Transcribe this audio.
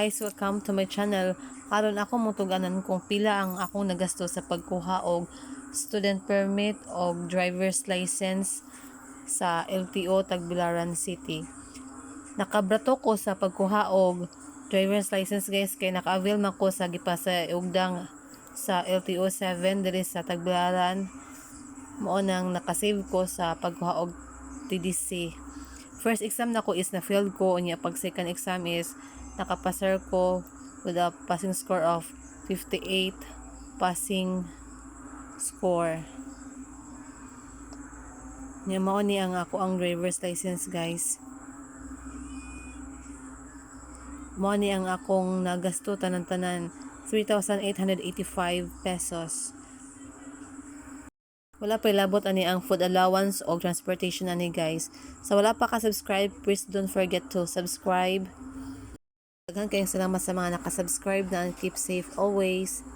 Guys! Welcome to my channel. Karon ako mutuganan kung pila ang akong nagasto sa pagkuha og student permit o driver's license sa LTO Tagbilaran City. Nakabrato ko sa pagkuha og driver's license, guys, kay naka-avail man ko sa gipasaugdang sa LTO 7 diri sa Tagbilaran. Mao nang nakasave ko sa pagkuha og TDC. First exam nako is na failed ko, unya pag second exam is nakapasar ko with a passing score of 58 passing score. Nya mao ni ang ako ang driver's license, guys. Mao ni ang akong nagasto tanan-tanan, 3,885 pesos. Wala pa ilabot ani ang food allowance o transportation ani, guys. Sa wala pa ka-subscribe, please don't forget to subscribe. Daghan kayong salamat sa mga nakasubscribe na, and keep safe always.